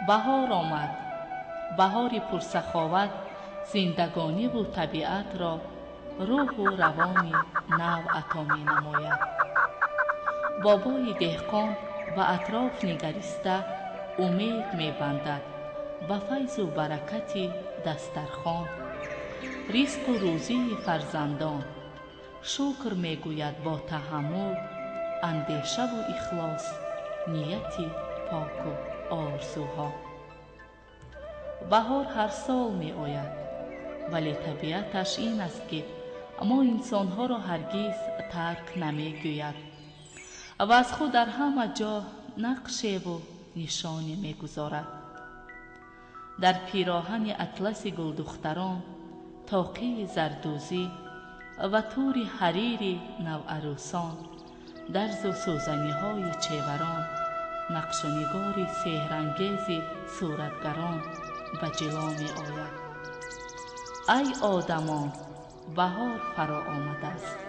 Баҳор омад. Баҳори пурсаховат зиндагониву табиатро рӯҳу равони нав ато менамояд. Бобои деҳқон ба атроф нигариста умед мебандад ба файзу баракати дастархон, ризқу рӯзии фарзандон. Шукр мегӯяд бо таҳаммул, андешаву ихлос, нияти поку орзуҳо. Баҳор ҳар сол меояд, вале табиаташ ин аст, ки мо инсонҳоро ҳаргиз тарк намегӯяд ва аз худ дар ҳама ҷо нақшеву нишоне мегузорад. Дар пироҳани атласи гулдухтарон, тоқии зардӯзӣ ва тӯри ҳарири наварӯсон, дарзу сӯзаниҳои чеварон, нақшунигори сеҳрангези суратгарон ба ҷило меояд. Ай одамон, баҳор фаро омадааст.